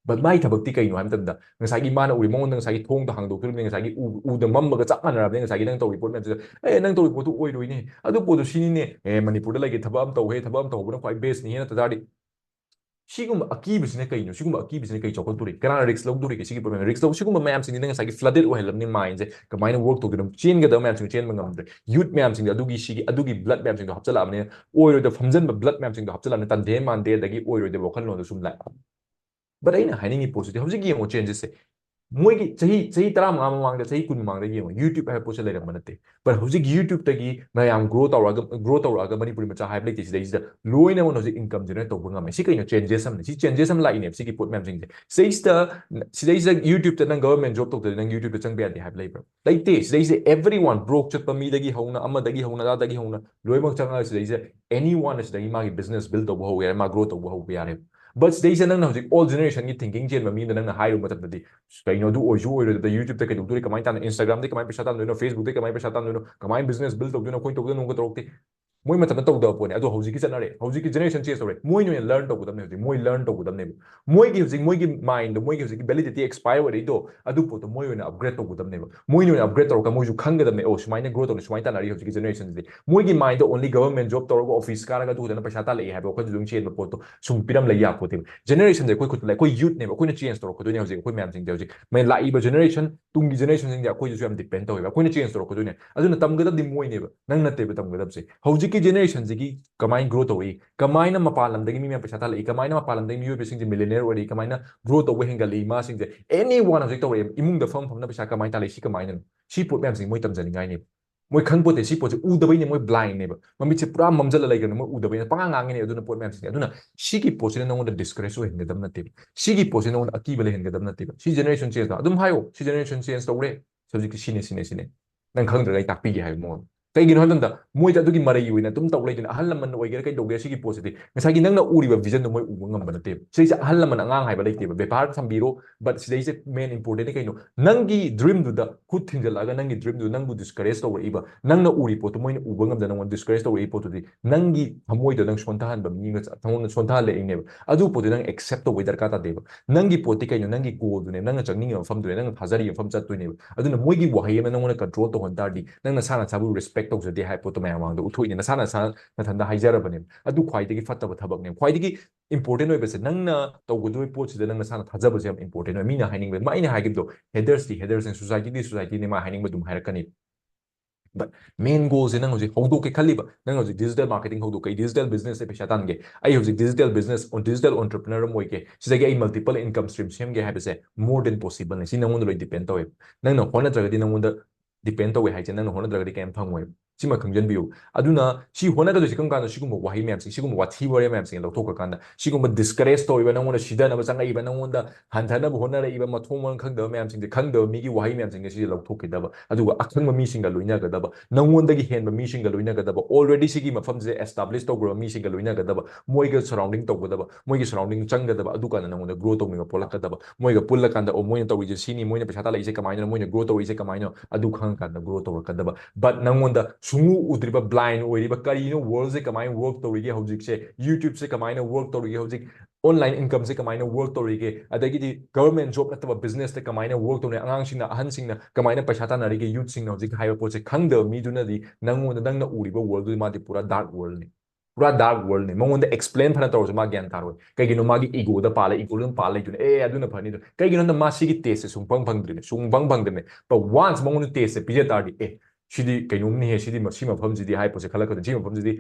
But ꯃꯥꯏ ꯊꯕꯛꯇꯤ ꯀꯩꯅꯣ ꯍꯥꯏꯕ ꯃꯇꯝꯗ, ꯉꯁꯥꯏꯒꯤ ꯃꯥꯅ ꯎꯔꯤ, ꯃꯉꯣꯟꯗ ꯉꯁꯥꯏꯒꯤ ꯊꯣꯡꯗꯣ ꯍꯥꯡꯗꯣꯛꯇꯣꯔꯤꯕꯅꯤ, ꯉꯁꯥꯏꯒꯤ ꯎ-, ꯎꯗ ꯃꯝꯕꯒ ꯆꯞ ꯃꯥꯟꯅꯔꯕꯅꯤ ꯉꯁꯥꯏꯒꯤ ꯅꯪ ꯇꯧꯔꯤ ꯄꯣꯠ ꯃꯌꯥꯝꯁꯤꯗ꯫ "ꯑꯦ, ꯅꯪ ꯇꯧꯔꯤ ꯄꯣꯠꯇꯨ ꯑꯣꯏꯔꯣꯏꯅꯦ, ꯑꯗꯨ ꯄꯣꯠꯇꯨ ꯁꯤꯅꯤꯅꯦ, ꯑꯦ, ꯃꯅꯤꯄꯨꯔꯗ ꯂꯩꯒꯦ, ꯊꯕꯛ ꯑꯃ ꯇꯧꯍꯦ, ꯊꯕꯛ ꯑꯃ ꯇꯧꯍꯧꯕꯅ ꯈ꯭ꯋꯥꯏ best ꯅꯤꯍꯦ", ꯅꯠꯇ ꯇꯥꯔꯗꯤ ꯁꯤꯒꯨꯝꯕ ꯑꯀꯤꯕꯁꯤꯅ ꯀꯩꯅꯣ? ꯁꯤꯒꯨꯝꯕ ꯑꯀꯤꯕꯁꯤꯅ ꯀꯩ ꯆꯥꯎꯈꯠꯇꯣꯔꯤ? ꯀꯅꯥꯅ risk ꯂꯧꯗꯣꯔꯤꯒꯦ ꯁꯤꯒꯤ ꯄꯣꯠ ꯃꯌꯥꯝ? Risk ꯂꯧ-, ꯁꯤꯒꯨꯝꯕ ꯃꯌꯥꯝꯁꯤꯡꯁꯤꯅ ꯉꯁꯥꯏꯒꯤ flooded ꯑꯣꯏꯍꯜꯂꯕꯅꯤ mind ꯁꯦ꯫ ꯀꯃꯥꯏꯅ work ꯇꯧꯗꯣꯏꯅꯣ? ꯆꯦꯟꯒꯗꯕ ꯃꯌꯥꯝꯁꯤꯡꯗꯣ ꯆꯦꯟꯕ ꯉꯝꯗ꯭ꯔꯦ꯫ Youth ꯃꯌꯥꯝꯁꯤꯡꯗꯣ ꯑꯗꯨꯒꯤ, ꯁꯤꯒꯤ, ꯑꯗꯨꯒꯤ blood ꯃꯌꯥꯝꯁꯤꯡꯗꯣ ꯍꯥꯞꯆꯤꯜꯂꯛꯑꯕꯅꯤꯅ, ꯑꯣꯏꯔꯣꯏꯗ ꯐꯝꯖꯟꯕ blood ꯃꯌꯥꯝꯁꯤꯡꯗꯣ ꯍꯥꯞꯆꯤꯜꯂꯛꯑꯕꯅꯤꯅ, ꯇꯟꯗꯦ ꯃꯥꯟꯗꯦ, ꯑꯗꯒꯤ ꯑꯣꯏꯔꯣꯏꯗꯕ ꯋꯥꯈꯜꯂꯣꯟꯗꯣ ꯁꯨꯝ ꯂꯥꯛꯑꯦ꯫ But ꯑꯩꯅ ꯍꯥꯏꯅꯤꯡꯉꯤ ꯄꯣꯠꯁꯤꯗꯤ, ꯍꯧꯖꯤꯛ ꯌꯦꯡꯉꯣ changes ꯁꯦ꯫ ꯃꯣꯏꯒꯤ ꯆꯍꯤ, ꯆꯍꯤ ꯇꯔꯥꯃꯉꯥ ꯃꯃꯥꯡꯗ, ꯆꯍꯤ ꯀꯨꯟ ꯃꯃꯥꯡꯗ ꯌꯦꯡꯉꯣ, YouTube ꯍꯥꯏꯕ ꯄꯣꯠꯁꯦ ꯂꯩꯔꯝꯕ ꯅꯠꯇꯦ꯫ But ꯍꯧꯖꯤꯛ YouTube ꯇꯒꯤ ꯃꯌꯥꯝ grow ꯇꯧꯔꯛꯑꯒ, grow ꯇꯧꯔꯛꯑꯒ ꯃꯅꯤꯄꯨꯔꯤ ꯃꯆꯥ ꯍꯥꯏꯕ ꯂꯩꯇꯦ꯫ ꯁꯤꯗꯩꯁꯤꯗ ꯂꯣꯏꯅꯃꯛ ꯍꯧꯖꯤꯛ income generate ꯇꯧꯕ ꯉꯝꯃꯦ꯫ ꯁꯤ ꯀꯩꯅꯣ? Changes ꯑꯃꯅꯤ꯫ ꯁꯤ changes ꯑꯃ ꯂꯥꯛꯏꯅꯦꯕ ꯁꯤꯒꯤ ꯄꯣꯠ ꯃꯌꯥꯝꯁꯤꯡꯁꯦ꯫ ꯁꯤꯗꯩꯁꯤꯗ, ꯁꯤꯗꯩꯁꯤꯗ YouTube ꯇ ꯅꯪ government job ꯇꯧꯗ꯭ꯔꯗꯤ ꯅꯪ YouTube ꯇ ꯆꯪꯕ ꯌꯥꯗꯦ ꯍꯥꯏꯕ ꯂꯩꯕ꯭ꯔꯥ? ꯂꯩꯇꯦ꯫ ꯁꯤꯗꯩꯁꯤꯗ everyone, broke ꯆꯠꯄ ꯃꯤꯗꯒꯤ ꯍꯧꯅ, ꯑꯃꯗꯒꯤ ꯍꯧꯅ, ꯑꯗꯥꯗꯒꯤ ꯍꯧꯅ ꯂꯣꯏꯅꯃꯛ ꯆꯪꯉꯒ ꯁꯤꯗꯩꯁꯤꯗ anyone ꯑꯁꯤꯗꯒꯤ ꯃꯥꯒꯤ business build ꯇꯧꯕ ꯍꯧꯕ ꯌꯥꯔꯦ, ꯃꯥ grow ꯇꯧꯕ ꯍꯧꯕ ꯌꯥꯔꯦ꯫ But ꯁꯤꯗꯩꯁꯤꯗ ꯅꯪꯅ ꯍꯧꯖꯤꯛ old generation ꯒꯤ thinking ꯆꯦꯟꯕ ꯃꯤꯗ ꯅꯪꯅ ꯍꯥꯏꯔꯨꯕ ꯃꯇꯝꯗꯗꯤ, "ꯀꯩꯅꯣ ꯑꯗꯨ ꯑꯣꯏꯁꯨ ꯑꯣꯏꯔꯣꯏꯗꯕꯗ, YouTube ꯇ ꯀꯩꯗꯧꯗꯣꯔꯤ, ꯀꯃꯥꯏꯅ ꯇꯥꯟꯅ-, Instagram ꯗꯩ ꯀꯃꯥꯏꯅ ꯄꯩꯁꯥ ꯇꯥꯟꯗꯣꯏꯅꯣ, Facebook ꯇꯩ ꯀꯃꯥꯏꯅ ꯄꯩꯁꯥ ꯇꯥꯟꯗꯣꯏꯅꯣ, ꯀꯃꯥꯏꯅ business build ꯇꯧꯗꯣꯏꯅꯣ, ꯑꯩꯈꯣꯏꯅ ꯇꯧꯗꯣꯏꯅꯣ?" ꯅꯣꯡꯃ ꯇꯧꯔꯛꯇꯦ꯫ ꯃꯣꯏ ꯃꯇꯝꯗ ꯇꯧꯗꯕ ꯄꯣꯠꯅꯦ꯫ ꯑꯗꯣ ꯍꯧꯖꯤꯛꯀꯤ ꯆꯠꯅꯔꯦ, ꯍꯧꯖꯤꯛꯀꯤ generation change ꯇꯧꯔꯦ꯫ ꯃꯣꯏꯅ ꯑꯣꯏꯅ learn ꯇꯧꯒꯗꯕꯅꯦ ꯍꯧꯖꯤꯛ꯫ ꯃꯣꯏ learn ꯇꯧꯒꯗꯕꯅꯦꯕ꯫ ꯃꯣꯏꯒꯤ ꯍꯧꯖꯤꯛ, ꯃꯣꯏꯒꯤ mind ꯗꯣ, ꯃꯣꯏꯒꯤ ꯍꯧꯖꯤꯛꯀꯤ validity expire ꯑꯣꯏꯔꯛꯏꯗꯣ, ꯑꯗꯨ ꯄꯣꯠꯇꯣ ꯃꯣꯏ ꯑꯣꯏꯅ upgrade ꯇꯧꯒꯗꯕꯅꯦꯕ꯫ ꯃꯣꯏꯅ ꯑꯣꯏꯅ upgrade ꯇꯧꯔꯒ ꯃꯣꯏꯁꯨ ꯈꯪꯒꯗꯕꯅꯦ, "ꯑꯣ, ꯁꯨꯃꯥꯏꯅ grow ꯇꯧꯅꯤ, ꯁꯨꯃꯥꯏꯅ ꯇꯥꯟꯅꯔꯤ ꯍꯧꯖꯤꯛꯀꯤ generation ꯁꯤꯗꯤ"꯫ ꯃꯣꯏꯒꯤ mind ꯗ only government job ꯇꯧꯔꯒ office ꯀꯥꯔꯒ ꯑꯗꯨ ꯈꯛꯇꯅ ꯄꯩꯁꯥ ꯇꯥꯜꯂꯛꯑꯦ ꯍꯥꯏꯕ ꯋꯥꯈꯜꯗꯨ ꯑꯗꯨꯝ ꯆꯦꯟꯕ ꯄꯣꯠꯇꯣ ꯁꯨꯝ ꯄꯤꯔꯝ ꯂꯩ ꯌꯥꯄꯣꯠꯇꯦꯕ꯫ Generation ꯁꯦ ꯑꯩꯈꯣꯏ ꯈꯨꯠꯇ ꯂꯩ, ꯑꯩꯈꯣꯏ youth ꯅꯦꯕ, ꯑꯩꯈꯣꯏꯅ change ꯇꯧꯔꯛꯀꯗꯣꯏꯅꯦ ꯍꯧꯖꯤꯛ꯫ ꯑꯩꯈꯣꯏ ꯃꯌꯥꯝꯁꯤꯡꯁꯦ ꯍꯧꯖꯤꯛ ꯃꯩ ꯂꯥꯛꯏꯕ generation, ꯇꯨꯡꯒꯤ generation ꯁꯤꯡꯁꯦ ꯑꯩꯈꯣꯏꯗꯁꯨ ꯌꯥꯝ depend ꯇꯧꯋꯦꯕ꯫ ꯑꯩꯈꯣꯏꯅ change ꯇꯧꯔꯛꯀꯗꯣꯏꯅꯦ꯫ ꯑꯗꯨꯅ ꯇꯝꯒꯗꯕꯗꯤ ꯃꯣꯏꯅꯦꯕ, ꯅꯪ ꯅꯠꯇꯦꯕ ꯇꯝꯒꯗꯕꯁꯦ꯫ ꯍꯧꯖꯤꯛꯀꯤ generation ꯁꯤꯒꯤ ꯀꯃꯥꯏꯅ grow ꯇꯧꯔꯛꯏ, ꯀꯃꯥꯏꯅ ꯃꯄꯥꯟ ꯂꯝꯗꯒꯤ ꯃꯤ ꯃꯌꯥꯝ ꯄꯩꯁꯥ ꯇꯥꯜꯂꯛꯏ, ꯀꯃꯥꯏꯅ ꯃꯄꯥꯟ ꯂꯝꯗꯒꯤ ꯃꯤꯑꯣꯏꯕꯁꯤꯡꯁꯦ millionaire ꯑꯣꯏꯔꯛꯏ, ꯀꯃꯥꯏꯅ grow ꯇꯧꯕ ꯍꯦꯟꯒꯠꯂꯛꯏ, ꯃꯥꯁꯤꯡꯁꯦ anyone ꯍꯧꯖꯤꯛ ꯇꯧꯔꯛꯑꯦ, ꯏꯃꯨꯡꯗ ꯐꯝ ꯐꯝꯅ ꯄꯩꯁꯥ ꯀꯃꯥꯏꯅ ꯇꯥꯜꯂꯛꯏ, ꯁꯤ ꯀꯃꯥꯏꯅꯅꯣ? ꯁꯤ ꯄꯣꯠ ꯃꯌꯥꯝꯁꯤꯡ ꯃꯣꯏ ꯇꯝꯖꯅꯤꯡꯉꯥꯏꯅꯦꯕ꯫ ꯃꯣꯏ ꯈꯪꯄꯣꯠꯇꯦ, ꯁꯤ ꯄꯣꯠꯁꯦ ꯎꯗꯕꯩꯅꯦ, ꯃꯣꯏ blindꯅꯦꯕ, ꯃꯃꯤꯠꯁꯦ ꯄꯨꯔꯥ ꯃꯝꯖꯜꯂ ꯂꯩꯈ꯭ꯔꯕꯅꯦ, ꯃꯣꯏ ꯎꯗꯕꯩꯅꯦ, ꯄꯉꯥꯡ ꯉꯥꯡꯉꯤꯅꯦ꯫ ꯑꯗꯨꯅ ꯄꯣꯠ ꯃꯌꯥꯝꯁꯤꯡꯁꯦ, ꯑꯗꯨꯅ ꯁꯤꯒꯤ ꯄꯣꯠꯁꯤꯅ ꯅꯉꯣꯟꯗ discourage ꯑꯣꯏꯍꯟꯒꯗꯕ ꯅꯠꯇꯦꯕ, ꯁꯤꯒꯤ ꯄꯣꯠꯁꯤꯅ ꯅꯉꯣꯟꯗ ꯑꯀꯤꯕ ꯂꯩꯍꯟꯒꯗꯕ ꯅꯠꯇꯦꯕ꯫ ꯁꯤ generation change ꯑꯗꯨꯝ ꯍꯥꯏꯌꯣ, ꯁꯤ generation change ꯇꯧꯔꯦ, ꯍꯧꯖꯤꯛꯇꯤ ꯁꯤꯅꯦ, ꯁꯤꯅꯦ, ꯁꯤꯅꯦ, ꯅꯪ ꯈꯪꯗ꯭ꯔꯒ ꯑꯩ ꯇꯥꯛꯄꯤꯒꯦ ꯍꯥꯏꯕ ꯃꯑꯣꯡ꯫ ꯀꯩꯒꯤꯅꯣ ꯍꯥꯏꯕ ꯃꯇꯝꯗ ꯃꯣꯏꯗ ꯑꯗꯨꯒꯤ ꯃꯔꯩ ꯑꯣꯏꯅ ꯑꯗꯨꯝ ꯇꯧ ꯂꯩꯗꯣꯏꯅꯦ꯫ ꯑꯍꯜ ꯂꯃꯟ ꯑꯣꯏꯒꯦꯔꯥ ꯀꯩꯗꯧꯒꯦꯔꯥ, ꯁꯤꯒꯤ ꯄꯣꯠꯁꯤꯗꯤ ꯉꯁꯥꯏꯒꯤ ꯅꯪꯅ ꯎꯔꯤꯕ visionꯗꯣ ꯃꯣꯏ ꯎꯕ ꯉꯝꯕ ꯅꯠꯇꯦꯕ꯫ ꯁꯤꯁꯦ ꯑꯍꯜ ꯂꯃꯟ ꯑꯉꯥꯡ ꯍꯥꯏꯕ ꯂꯩꯇꯦꯕ, ꯕꯦꯕꯥꯔ ꯊꯝꯕꯤꯔꯣ꯫ But ꯁꯤꯗꯩꯁꯦ main importantꯅꯤ ꯀꯩꯅꯣ, ꯅꯪꯒꯤ dreamꯗꯨꯗ ꯈꯨꯠ ꯊꯤꯡꯖꯤꯜꯂꯛꯑꯒ ꯅꯪꯒꯤ dreamꯗꯨ ꯅꯪꯕꯨ discourage ꯇꯧꯔꯛꯏꯕ, ꯅꯪꯅ ꯎꯔꯤ ꯄꯣꯠꯇꯣ ꯃꯣꯏꯅ ꯎꯕ ꯉꯝꯗꯅ ꯅꯉꯣꯟꯗ discourage ꯇꯧꯔꯛꯏ ꯄꯣꯠꯇꯨꯗꯤ ꯅꯪꯒꯤ ꯊꯃꯣꯏꯗꯣ ꯅꯪ ꯁꯣꯟꯊꯍꯟꯕ ꯃꯤ ꯑꯃ ꯅꯉꯣꯟꯗ ꯁꯣꯟꯊꯍꯜꯂꯛꯏꯅꯦꯕ꯫ ꯑꯗꯨ ꯄꯣꯠꯇꯨ ꯅꯪ accept ꯇꯧꯕꯩ ꯗꯔꯀꯥꯔ ꯇꯥꯗꯦꯕ꯫ ꯅꯪꯒꯤ ꯄꯣꯠꯇꯤ ꯀꯩꯅꯣ? ꯅꯪꯒꯤ goalꯗꯨꯅꯦ, ꯅꯪꯅ ꯆꯪꯅꯤꯡꯉꯤꯕ ꯃꯐꯝꯗꯨꯅꯦ, ꯅꯪꯅ ꯊꯥꯖꯔꯤꯕ ꯃꯐꯝ ꯆꯠꯇꯣꯏꯅꯦꯕ꯫ ꯑꯗꯨꯅ ꯃꯣꯏꯒꯤ ꯋꯥꯍꯩ ꯑꯃꯅ ꯅꯉꯣꯟꯗ control ꯇꯧꯍꯟ ꯇꯥꯔꯗꯤ ꯅꯪ ꯅꯁꯥ ꯅꯁꯥꯕꯨ respect ꯇꯧꯖꯗꯦ ꯍꯥꯏꯕ ꯄꯣꯠꯇꯣ ꯃꯌꯥꯝ ꯃꯥꯡꯗ ꯎꯠꯊꯣꯛꯏꯅꯦ, ꯅꯁꯥ ꯅꯁꯥ ꯅꯊꯟꯗ ꯍꯥꯏꯖꯔꯕꯅꯦꯕ꯫ ꯑꯗꯨ ꯈ꯭ꯋꯥꯏꯗꯒꯤ ꯐꯠꯇꯕ ꯊꯕꯛꯅꯦꯕ꯫ ꯈ꯭ꯋꯥꯏꯗꯒꯤ important ꯑꯣꯏꯕꯁꯦ ꯅꯪꯅ ꯇꯧꯒꯗꯧꯔꯤꯕ ꯄꯣꯠꯁꯤꯗ ꯅꯪ ꯅꯁꯥꯅ ꯊꯥꯖꯕꯁꯦ ꯌꯥꯝ important ꯑꯣꯏ꯫ ꯃꯤꯅ ꯍꯥꯏꯅꯤꯡꯕ, ꯃꯥ ꯑꯩꯅ ꯍꯥꯏꯈꯤꯕꯗꯣ, hatersꯇꯤ hatersꯅꯦ, societyꯗꯤ societyꯅꯦ, ꯃꯥ ꯍꯥꯏꯅꯤꯡꯕ ꯑꯗꯨꯝ ꯍꯥꯏꯔꯛꯀꯅꯤ꯫ But main goalꯁꯦ ꯅꯪ ꯍꯧꯖꯤꯛ ꯍꯧꯗꯣꯛꯀꯦ ꯈꯜꯂꯤꯕ, ꯅꯪ ꯍꯧꯖꯤꯛ digital marketing ꯍꯧꯗꯣꯛꯀꯦ, ꯑꯩ digital businessꯁꯦ ꯄꯩꯁꯥ ꯇꯥꯟꯒꯦ, ꯑꯩ ꯍꯧꯖꯤꯛ digital business, digital entrepreneur ꯑꯃ ꯑꯣꯏꯒꯦ, ꯁꯤꯗꯒꯤ ꯑꯩ multiple income stream ꯁꯦꯝꯒꯦ ꯍꯥꯏꯕꯁꯦ more than possibleꯅꯦ꯫ ꯁꯤ ꯅꯪꯉꯣꯟꯗ ꯂꯣꯏ depend ꯇꯧꯋꯦ꯫ ꯅꯪꯅ ꯍꯣꯠꯅꯗ꯭ꯔꯒꯗꯤ ꯅꯪꯉꯣꯟꯗ depend ꯇꯧꯋꯦ ꯍꯥꯏꯁꯦ, ꯅꯪꯅ ꯍꯣꯠꯅꯗ꯭ꯔꯒꯗꯤ ꯀꯩꯝ ꯐꯪꯉꯣꯏꯕ꯫ ꯁꯤꯃ ꯈꯪꯖꯟꯕꯤꯌꯨ꯫ ꯑꯗꯨꯅ ꯁꯤ ꯍꯣꯠꯅꯒꯗꯣꯏꯁꯦ ꯀꯔꯝ ꯀꯥꯟꯗ? ꯁꯤꯒꯨꯝꯕ ꯋꯥꯍꯩ ꯃꯌꯥꯝꯁꯦ, ꯁꯤꯒꯨꯝꯕ ꯋꯥꯊꯤ ꯋꯥꯔꯦꯝ ꯃꯌꯥꯝꯁꯦ ꯂꯧꯊꯣꯛꯈ꯭ꯔꯀꯥꯟꯗ, ꯁꯤꯒꯨꯝꯕ discourage ꯇꯧꯔꯤꯕ, ꯅꯪꯉꯣꯟꯗ ꯁꯤꯗꯅꯕ ꯆꯪꯉꯛꯏꯕ, ꯅꯉꯣꯟꯗ ꯍꯟꯊꯅꯕ ꯍꯣꯠꯅꯔꯛꯏꯕ, ꯃꯊꯣꯡ ꯃꯔꯝ ꯈꯪꯗꯕ ꯃꯌꯥꯝꯁꯤꯡꯁꯦ, ꯈꯪꯗꯕ ꯃꯤꯒꯤ ꯋꯥꯍꯩ ꯃꯌꯥꯝꯁꯤꯡꯁꯦ ꯁꯤꯁꯦ ꯂꯧꯊꯣꯛꯈꯤꯗꯕ, ꯑꯗꯨꯒ ꯑꯈꯪꯕ ꯃꯤꯁꯤꯡꯒ ꯂꯣꯏꯅꯒꯗꯕ, ꯅꯉꯣꯟꯗꯒꯤ ꯍꯦꯟꯕ ꯃꯤꯁꯤꯡꯒ ꯂꯣꯏꯅꯒꯗꯕ, already ꯁꯤꯒꯤ ꯃꯐꯝꯁꯦ establish ꯇꯧꯈ꯭ꯔꯕ ꯃꯤꯁꯤꯡꯒ ꯂꯣꯏꯅꯒꯗꯕ, ꯃꯣꯏꯒ surrounding ꯇꯧꯒꯗꯕ, ꯃꯣꯏꯒꯤ surrounding ꯆꯪꯒꯗꯕ, ꯑꯗꯨꯀꯥꯟꯗ ꯅꯉꯣꯟꯗ grow ꯇꯧꯅꯤꯡꯕ ꯄꯣꯛꯂꯛꯀꯗꯕ꯫ ꯃꯣꯏꯒ ꯄꯨꯜꯂꯀꯥꯟꯗ, "ꯑꯣ, ꯃꯣꯏꯅ ꯇꯧꯔꯤꯁꯦ ꯁꯤꯅꯤ, ꯃꯣꯏꯅ ꯄꯩꯁꯥ ꯇꯥꯜꯂꯛꯏꯁꯦ ꯀꯃꯥꯏꯅ, ꯃꯣꯏꯅ grow ꯇꯧꯔꯤꯁꯦ ꯀꯃꯥꯏꯅ?" ꯑꯗꯨ ꯈꯪꯉꯀꯥꯟꯗ grow ꯇꯧꯔꯛꯀꯗꯕ꯫ But ꯅꯉꯣꯟꯗ ꯁꯨꯡꯎ ꯎꯗ꯭ꯔꯤꯕ, blind ꯑꯣꯏꯔꯤꯕ, ꯀꯔꯤꯅꯣ worldꯁꯦ ꯀꯃꯥꯏꯅ work ꯇꯧꯔꯤꯒꯦ ꯍꯧꯖꯤꯛꯁꯦ, YouTubeꯁꯦ ꯀꯃꯥꯏꯅ work ꯇꯧꯔꯤꯒꯦ ꯍꯧꯖꯤꯛ, online incomeꯁꯦ ꯀꯃꯥꯏꯅ work ꯇꯧꯔꯤꯒꯦ, ꯑꯗꯒꯤꯗꯤ government job ꯅꯠꯇꯕ businessꯇ ꯀꯃꯥꯏꯅ work ꯇꯧꯔꯤ, ꯑꯉꯥꯡꯁꯤꯡꯅ, ꯑꯍꯟꯁꯤꯡꯅ ꯀꯃꯥꯏꯅ ꯄꯩꯁꯥ ꯇꯥꯟꯅꯔꯤꯒꯦ, youthꯁꯤꯡꯅ ꯍꯧꯖꯤꯛ ꯍꯥꯏꯕ ꯄꯣꯠꯁꯦ ꯈꯪꯗꯕ ꯃꯤꯗꯨꯅꯗꯤ ꯅꯪꯉꯣꯟꯗ, ꯅꯪꯅ ꯎꯔꯤꯕ worldꯗꯨꯗꯤ ꯃꯥꯗꯤ ꯄꯨꯔꯥ dark worldꯅꯤ꯫ ꯄꯨꯔꯥ dark worldꯅꯤ꯫ ꯃꯉꯣꯟꯗ explain ꯐꯅ ꯇꯧꯔꯁꯨ ꯃꯥ ꯒ꯭ꯌꯥꯟ ꯇꯥꯔꯣꯏ꯫ ꯀꯩꯒꯤꯅꯣ? ꯃꯥꯒꯤ egoꯗ ꯄꯥꯜꯂꯦ, egoꯗ ꯑꯗꯨꯝ ꯄꯥꯜ ꯂꯩꯗꯨꯅ, "ꯑꯦ, ꯑꯗꯨꯅ ꯐꯅꯤꯗꯣ"꯫ ꯀꯩꯒꯤꯅꯣ ꯍꯥꯏꯕꯗ ꯃꯥ ꯁꯤꯒꯤ tasteꯁꯦ ꯁꯨꯡꯐꯪ ꯐꯪꯗ꯭ꯔꯤꯅꯦ, ꯁꯨꯡꯐꯪ ꯐꯪꯗ꯭ꯔꯤꯅꯦ꯫ But once ꯃꯉꯣꯟꯗ tasteꯁꯦ ꯄꯤꯖ ꯇꯥꯔꯗꯤ, "ꯑꯦ, ꯁꯤꯗꯤ ꯀꯩꯅꯣꯝꯅꯤꯍꯦ, ꯁꯤꯗꯤ ꯃ-, ꯁꯤ ꯃꯐꯝꯁꯤꯗꯤ" ꯍꯥꯏ ꯄꯣꯠꯁꯦ ꯈꯜꯂꯛꯀꯗꯣꯏꯅꯤ꯫ "ꯁꯤ ꯃꯐꯝꯁꯤꯗꯤ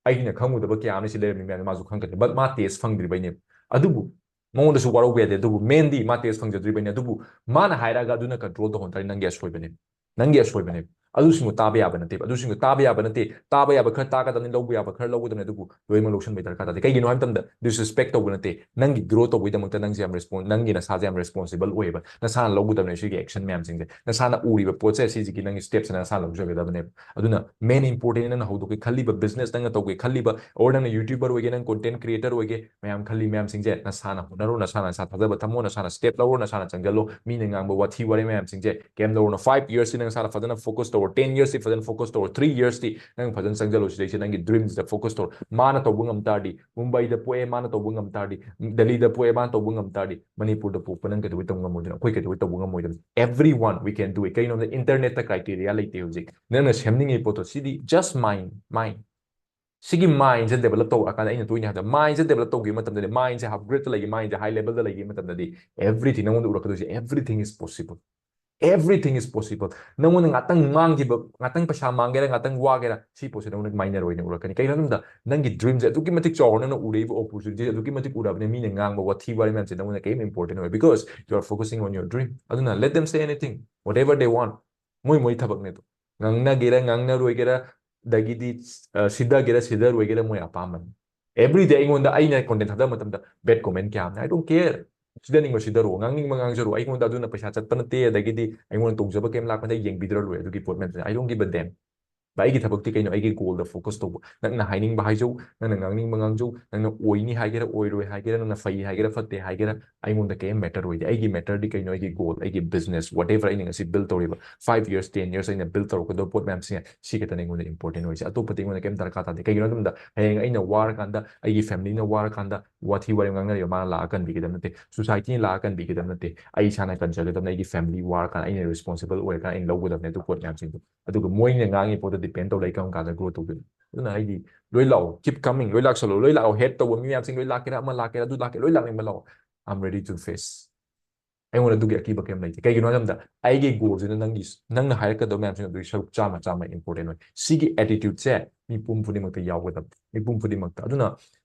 ꯑꯩꯅ ꯈꯪꯉꯨꯗꯕ ꯀꯌꯥ ꯑꯃ ꯁꯤ ꯂꯩꯔꯝꯃꯤ" ꯃꯌꯥꯝꯁꯦ ꯃꯥꯁꯨ ꯈꯪꯉꯛꯀꯅꯤ꯫ But ꯃꯥ taste ꯐꯪꯗ꯭ꯔꯤꯕꯩꯅꯦꯕ꯫ ꯑꯗꯨꯕꯨ ꯃꯉꯣꯟꯗꯁꯨ ꯋꯥꯔꯧꯕ ꯌꯥꯗꯦ꯫ ꯑꯗꯨꯕꯨ mainꯗꯤ ꯃꯥ taste ꯐꯪꯖꯗ꯭ꯔꯤꯕꯩꯅꯦ꯫ ꯑꯗꯨꯕꯨ ꯃꯥꯅ ꯍꯥꯏꯔꯛꯑꯒ ꯑꯗꯨꯅ control ꯇꯧꯍꯟ ꯇꯥꯔꯗꯤ ꯅꯪꯒꯤ ꯑꯁꯣꯏꯕꯅꯦ, ꯅꯪꯒꯤ ꯑꯁꯣꯏꯕꯅꯦ꯫ ꯑꯗꯨꯁꯤꯡꯗꯣ ꯇꯥꯕ ꯌꯥꯕ ꯅꯠꯇꯦꯕ꯫ ꯑꯗꯨꯁꯤꯡꯗꯣ ꯇꯥꯕ ꯌꯥꯕ ꯅꯠꯇꯦ꯫ ꯇꯥꯕ ꯌꯥꯕ ꯈꯔ ꯇꯥꯒꯗꯕꯅꯤ, ꯂꯧꯕ ꯌꯥꯕ ꯈꯔ ꯂꯧꯒꯗꯕꯅꯤ, ꯑꯗꯨꯕꯨ ꯂꯣꯏꯅꯃꯛ ꯂꯧꯁꯤꯟꯕꯒꯤ ꯗꯔꯀꯥꯔ ꯇꯥꯗꯦ꯫ ꯀꯩꯒꯤꯅꯣ ꯍꯥꯏꯕ ꯃꯇꯝꯗ, disrespect ꯇꯧꯕ ꯅꯠꯇꯦ, ꯅꯪꯒꯤ grow ꯇꯧꯕꯒꯤꯗꯃꯛꯇ ꯅꯪꯁꯦ ꯌꯥꯝ respon-, ꯅꯪꯒꯤ ꯅꯁꯥꯁꯦ ꯌꯥꯝ responsible ꯑꯣꯏꯌꯦꯕ꯫ ꯅꯁꯥꯅ ꯂꯧꯒꯗꯕꯅꯦ ꯁꯤꯒꯤ action ꯃꯌꯥꯝꯁꯤꯡꯁꯦ꯫ ꯅꯁꯥꯅ ꯎꯔꯤꯕ ꯄꯣꯠꯁꯦ, ꯁꯤꯁꯤꯒꯤ ꯅꯪꯒꯤ stepꯁꯦ ꯅꯁꯥꯅ ꯂꯧꯖꯒꯗꯕꯅꯦꯕ꯫ ꯑꯗꯨꯅ main important, ꯅꯪꯅ ꯍꯧꯗꯣꯛꯀꯦ ꯈꯜꯂꯤꯕ business, ꯅꯪꯅ ꯇꯧꯒꯦ ꯈꯜꯂꯤꯕ, or ꯅꯪꯅ YouTuber ꯑꯣꯏꯒꯦ, ꯅꯪ content creator ꯑꯣꯏꯒꯦ, ꯃꯌꯥꯝ ꯈꯜꯂꯤ ꯃꯌꯥꯝꯁꯤꯡꯁꯦ ꯅꯁꯥꯅ ꯍꯣꯠꯅꯔꯣ, ꯅꯁꯥꯅ ꯅꯁꯥ ꯊꯥꯖꯕ ꯊꯝꯃꯣ, ꯅꯁꯥꯅ step ꯂꯧꯔꯣ, ꯅꯁꯥꯅ ꯆꯪꯁꯤꯜꯂꯣ꯫ ꯃꯤꯅ ꯉꯥꯡꯕ ꯋꯥꯊꯤ ꯋꯥꯔꯦꯝ ꯃꯌꯥꯝꯁꯤꯡꯁꯦ ꯀꯩꯝ ꯂꯧꯔꯨꯅꯣ꯫ Five yearsꯁꯤ ꯅꯪ ꯅꯁꯥꯅ ꯐꯖꯅ focus ꯇꯧꯔꯣ, ten yearsꯁꯤ ꯐꯖꯅ focus ꯇꯧꯔꯣ, three yearsꯇꯤ ꯅꯪ ꯐꯖꯅ ꯆꯪꯁꯤꯜꯂꯣ ꯁꯤꯗꯩꯁꯤꯗ ꯅꯪꯒꯤ dreamꯁꯤꯗ focus ꯇꯧꯔꯣ꯫ ꯃꯥꯅ ꯇꯧꯕ ꯉꯝ ꯇꯥꯔꯗꯤ, ꯃꯨꯝꯕꯥꯏꯗ ꯄꯣꯛꯑꯦ ꯃꯥꯅ ꯇꯧꯕ ꯉꯝ ꯇꯥꯔꯗꯤ, ꯗꯦꯜꯂꯤꯗ ꯄꯣꯛꯑꯦ ꯃꯥꯅ ꯇꯧꯕ ꯉꯝ ꯇꯥꯔꯗꯤ, ꯃꯅꯤꯄꯨꯔꯗ ꯄꯣꯛꯄ ꯅꯪ ꯀꯩꯗꯧꯕꯩ ꯇꯧꯕ ꯉꯝꯃꯣꯏꯗꯣꯏꯅꯣ? ꯑꯩꯈꯣꯏ ꯀꯩꯗꯧꯕꯩ ꯇꯧꯕ ꯉꯝꯃꯣꯏꯗꯣꯏꯅꯣ? Everyone we can do it꯫ ꯀꯩꯒꯤꯅꯣ ꯍꯥꯏꯕꯗ internetꯇ criteria ꯂꯩꯇꯦ ꯍꯧꯖꯤꯛ꯫ ꯅꯪꯅ ꯁꯦꯝꯅꯤꯡꯉꯤ ꯄꯣꯠꯇꯣ, ꯁꯤꯗꯤ just mind, mind꯫ ꯁꯤꯒꯤ mindꯁꯦ develop ꯇꯧꯔꯀꯥꯟꯗ, ꯑꯩꯅ ꯇꯣꯏꯅ ꯍꯥꯏꯕꯗ, mindꯁꯦ develop ꯇꯧꯈꯤꯕ ꯃꯇꯝꯗꯗꯤ, mindꯁꯦ upgrade ꯂꯩꯈꯤ, mindꯁꯦ high levelꯗ ꯂꯩꯈꯤꯕ ꯃꯇꯝꯗꯗꯤ, everything ꯅꯉꯣꯟꯗ ꯎꯔꯛꯀꯗꯣꯏꯁꯦ, everything is possible, everything is possible꯫ ꯅꯉꯣꯟꯗ ꯉꯥꯛꯇꯪ ꯃꯥꯡꯈꯤꯕ, ꯉꯥꯛꯇꯪ ꯄꯩꯁꯥ ꯃꯥꯡꯒꯦꯔꯥ, ꯉꯥꯛꯇꯪ ꯋꯥꯒꯦꯔꯥ, ꯁꯤ ꯄꯣꯠꯁꯦ ꯅꯉꯣꯟꯗ minor ꯑꯣꯏꯅ ꯎꯔꯛꯀꯅꯤ꯫ ꯀꯩꯒꯤꯅꯣ ꯍꯥꯏꯕꯗ, ꯅꯪꯒꯤ dreamꯁꯦ ꯑꯗꯨꯛꯀꯤ ꯃꯇꯤꯛ ꯆꯥꯎꯔ, ꯅꯪꯅ ꯎꯔꯛꯏꯕ opportunityꯁꯦ ꯑꯗꯨꯛꯀꯤ ꯃꯇꯤꯛ ꯎꯔꯕꯅꯤꯅ, ꯃꯤꯅ ꯉꯥꯡꯕ ꯋꯥꯊꯤ ꯋꯥꯔꯦꯝ ꯃꯌꯥꯝꯁꯦ ꯅꯉꯣꯟꯗ ꯀꯔꯤꯝ important ꯑꯣꯏ, because you are focusing on your dream꯫ ꯑꯗꯨꯅ let them say anything, whatever they want, ꯃꯣꯏ ꯃꯣꯏ ꯊꯕꯛꯅꯦ ꯑꯗꯣ꯫ ꯉꯥꯡꯅꯒꯦꯔꯥ ꯉꯥꯡꯅꯔꯣꯏꯒꯦꯔꯥ, ꯑꯗꯒꯤꯗꯤ, ꯑ, ꯁꯤꯗꯒꯦꯔꯥ ꯁꯤꯗꯔꯣꯏꯒꯦꯔꯥ, ꯃꯣꯏ ꯑꯄꯥꯝꯕꯅꯤ꯫ Everyday ꯑꯩꯉꯣꯟꯗ, ꯑꯩꯅ content ꯊꯥꯗꯕ ꯃꯇꯝꯗ bad comment ꯀꯌꯥ ꯑꯃꯅ, "I don't care, ꯁꯤꯗꯅꯤꯡꯕ ꯁꯤꯗꯔꯣ, ꯉꯥꯡꯅꯤꯡꯕ ꯉꯥꯡꯖꯔꯣ, ꯑꯩꯉꯣꯟꯗ ꯑꯗꯨꯅ ꯄꯩꯁꯥ ꯆꯠꯄ ꯅꯠꯇꯦ, ꯑꯗꯒꯤꯗꯤ ꯑꯩꯉꯣꯟꯗ ꯇꯣꯡꯖꯕ ꯀꯩꯝ ꯂꯥꯛꯄ ꯅꯠꯇꯦ, ꯌꯦꯡꯕꯤꯗ꯭ꯔ ꯂꯣꯏꯔꯦ ꯑꯗꯨꯒꯤ ꯄꯣꯠ ꯃꯌꯥꯝꯁꯦ꯫ I don't give a damn꯫ ꯚꯥꯏ, ꯑꯩꯒꯤ ꯊꯕꯛꯇꯤ ꯀꯩꯅꯣ? ꯑꯩꯒꯤ goalꯗ focus ꯇꯧꯕ꯫ ꯅꯪꯅ ꯍꯥꯏꯅꯤꯡꯕ ꯍꯥꯏꯖꯧ, ꯅꯪꯅ ꯉꯥꯡꯅꯤꯡꯕ ꯉꯥꯡꯖꯧ, ꯅꯪꯅ ꯑꯣꯏꯅꯤ ꯍꯥꯏꯒꯦꯔꯥ, ꯑꯣꯏꯔꯣꯏ ꯍꯥꯏꯒꯦꯔꯥ, ꯅꯪꯅ ꯐꯩ ꯍꯥꯏꯒꯦꯔꯥ, ꯐꯠꯇꯦ ꯍꯥꯏꯒꯦꯔꯥ, ꯑꯩꯉꯣꯟꯗ ꯀꯩꯝ matter ꯑꯣꯏꯗꯦ꯫ ꯑꯩꯒꯤ matterꯗꯤ ꯀꯩꯅꯣ? ꯑꯩꯒꯤ goal, ꯑꯩꯒꯤ business, whatever ꯑꯩꯅ ꯉꯁꯤ build ꯇꯧꯔꯤꯕ, five years, ten years ꯑꯩꯅ build ꯇꯧꯔꯛꯀꯗꯕ ꯄꯣꯠ ꯃꯌꯥꯝꯁꯦ, ꯁꯤ ꯈꯛꯇꯅꯦ ꯑꯩꯉꯣꯟꯗ important ꯑꯣꯏꯁꯦ꯫ ꯑꯇꯣꯞꯄꯗꯤ ꯑꯩꯉꯣꯟꯗ ꯀꯩꯝ ꯗꯔꯀꯥꯔ ꯇꯥꯗꯦ꯫ ꯀꯩꯒꯤꯅꯣ ꯍꯥꯏꯕ ꯃꯇꯝꯗ, ꯍꯌꯦꯡ ꯑꯩꯅ ꯋꯥꯔꯀꯥꯟꯗ, ꯑꯩꯒꯤ familyꯅ ꯋꯥꯔꯀꯥꯟꯗ, ꯋꯥꯊꯤ ꯋꯥꯔꯦꯝ ꯉꯥꯡꯅꯔꯤꯕ ꯃꯥꯅ ꯂꯥꯛꯑ ꯀꯟꯕꯤꯒꯗꯕ ꯅꯠꯇꯦ, societyꯅ ꯂꯥꯛꯑ ꯀꯟꯕꯤꯒꯗꯕ ꯅꯠꯇꯦ꯫ ꯑꯩ ꯏꯁꯥꯅ ꯀꯟꯖꯒꯗꯕꯅꯦ꯫ ꯑꯩꯒꯤ family ꯋꯥꯔꯀꯥꯟꯗ ꯑꯩꯅ responsible ꯑꯣꯏꯔꯀꯥꯟꯗ ꯑꯩꯅ ꯂꯧꯒꯗꯕꯅꯦ ꯑꯗꯨ ꯄꯣꯠ ꯃꯌꯥꯝꯁꯤꯡꯗꯣ꯫ ꯑꯗꯨꯒ ꯃꯣꯏꯅ ꯉꯥꯡꯉꯤ ꯄꯣꯠꯇꯣ depend ꯇꯧꯔ ꯑꯩ ꯀꯔꯝ ꯀꯥꯟꯗ grow ꯇꯧꯗꯣꯏꯅꯣ? ꯑꯗꯨꯅ ꯑꯩꯗꯤ, "ꯂꯣꯏ ꯂꯥꯛꯑꯣ, keep coming, ꯂꯣꯏ ꯂꯥꯛꯁꯜꯂꯣ, ꯂꯣꯏ ꯂꯥꯛꯑꯣ, hate ꯇꯧꯕ ꯃꯤ ꯃꯌꯥꯝꯁꯤꯡ ꯂꯣꯏ ꯂꯥꯛꯀꯦꯔꯥ, ꯑꯃ ꯂꯥꯛꯀꯦꯔꯥ, ꯑꯗꯨ ꯂꯥꯛꯀꯦ, ꯂꯣꯏ ꯂꯥꯛꯅꯤꯡꯕ ꯂꯥꯛꯑꯣ, I'm ready to face꯫ ꯑꯩꯉꯣꯟꯗ ꯑꯗꯨꯒꯤ ꯑꯀꯤꯕ ꯀꯩꯝ ꯂꯩꯇꯦ꯫ ꯀꯩꯒꯤꯅꯣ ꯍꯥꯏꯕ ꯃꯇꯝꯗ, ꯑꯩꯒꯤ goalꯁꯤꯅ ꯅꯪꯒꯤ, ꯅꯪꯅ ꯍꯥꯏꯔꯛꯀꯗꯕ ꯃꯌꯥꯝꯁꯤꯡ ꯑꯗꯨꯒꯤ ꯁꯔꯨꯛ ꯆꯥꯝꯃ, ꯆꯥꯝꯃ important ꯑꯣꯏ꯫" ꯁꯤꯒꯤ attitudeꯁꯦ ꯃꯤꯄꯨꯝ ꯈꯨꯗꯤꯡꯃꯛꯇ ꯌꯥꯎꯒꯗꯕ, ꯃꯤꯄꯨꯝ ꯈꯨꯗꯤꯡꯃꯛꯇ꯫ ꯑꯗꯨꯅ